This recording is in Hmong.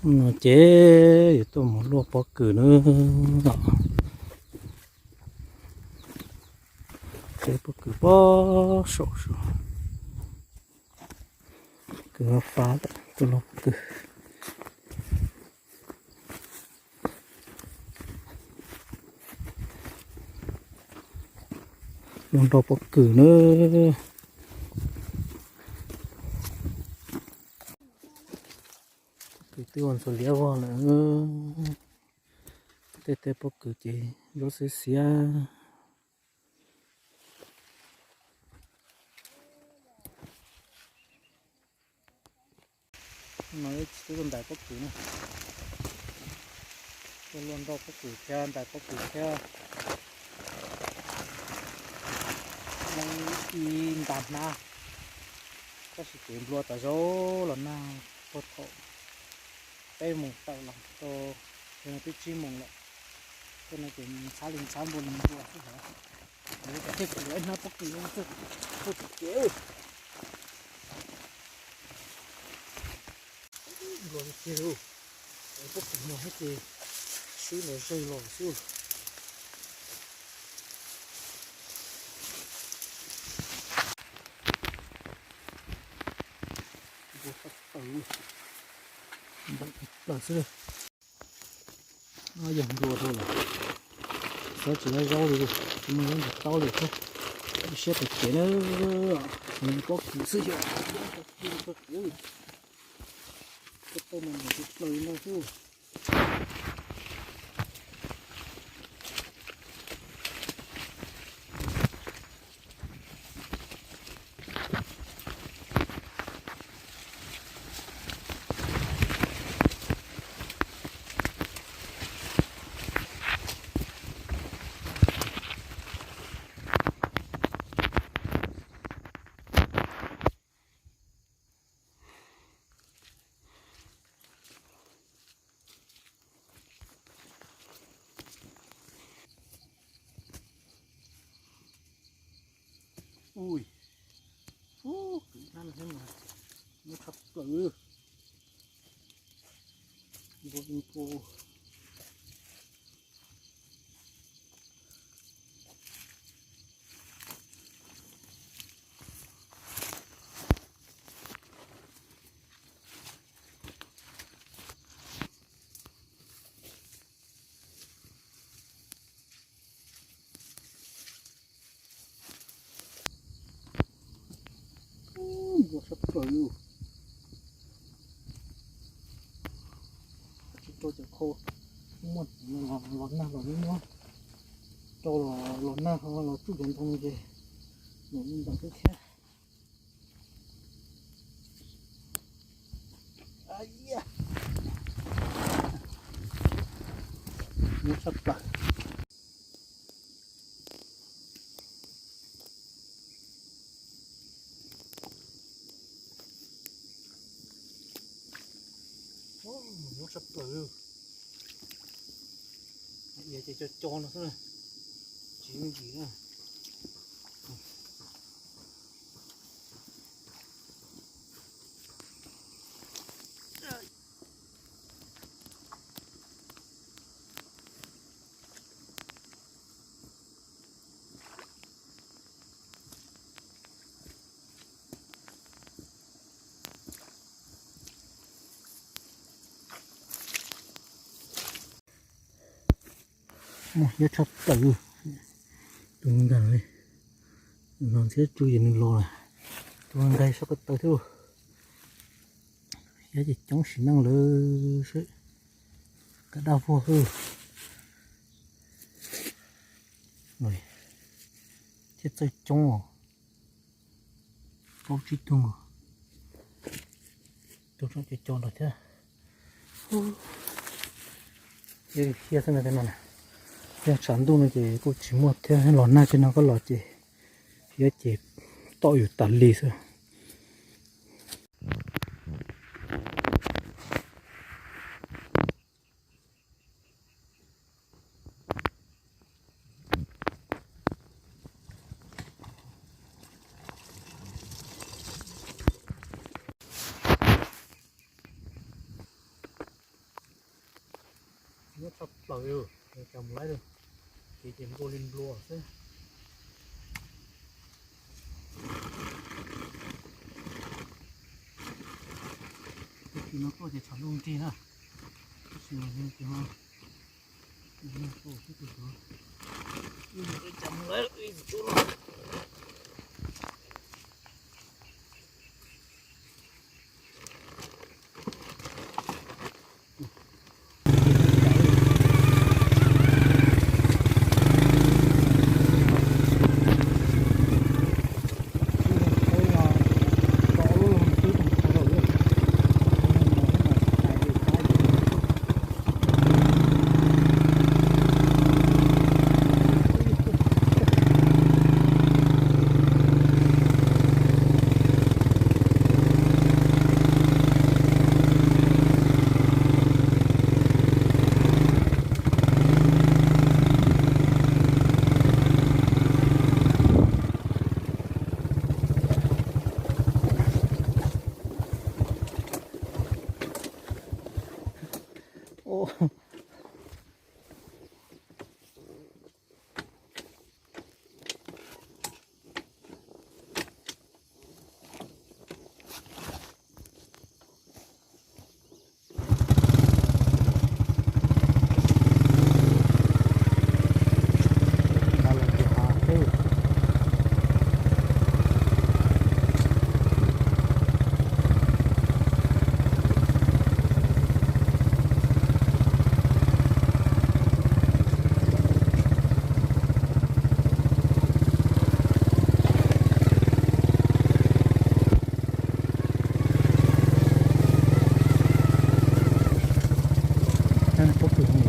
No ces yuav tuaj mus luaj pob kws na. Ces pob kws pob saum saud. Kws fa lawm, tuaj luaj pob kws. Luaj nroj pob kws na. Pob kws twb ua ntxuav liab vog lawm. Tej teb pob kws ces zaub xiab xiab. No twb tuaj ntais pob kws na. Tuaj luaj nroj pob kws thiab ntais pob kws thiab. Ib nta hnab, tab sis kev nplua tas zaub los nag puag thaum peb moos tawm los rau no twb tsib moos lawm. Tej no ces ntxhab li ntxhab nplua li nplua xwb hov. Tej kuv ib hnab pob kws no tuaj tsis kev. Nplua tiag tiag li. Pob kws no ces swb los zeg los xwb. Nplua tshaj plaws, ntawm plaws xwb. Yog nplua dhau lawm, xav tsis laib zaub li, tsis muaj zaub ntim taub li thiab. Ib siab pem kev na, nws pob kws xwb yog, pob kws tshaj plaws no xwb. Ui, ub, kwv hnab no thiab mas, muab tshaj plaws. Npua, npua. Npua sab plaws li. Tsis rau cov khau, muaj los nag los nyob, rau los nag ho los tsuj cov ntoo no ces nws ntawm xwb thiab. Nyob tshaj plaws. Nyob tshaj plaws. Ia ces co co no xwb, tsis yooj yim na. Muaj hiab tshaj plaws. Tus nkaus li no ntxhiab tsu ces nws los lawm. Tus nkaus sab ko taw thiab. Hiab ces coob sim neej lawm seb. Kav daj vog xwb. Thiab txawj coob os. Plaub tsib tug. Tus tseem co co nrog thiab. Hiab xwb no, yog tshav ntuj no ces kuj tsis muaj thiab, los nag kiag no koj los ces hiab ces tom yus tas li xwb. Nyob tshaj plaws, cas mus laib lawm. Kev ces nplua li nplua xwb. Tus no tuaj ces tshav ntuj nrig na, tab sis mas nws ces ho, cas mus laib ib tus. Pob kws zoo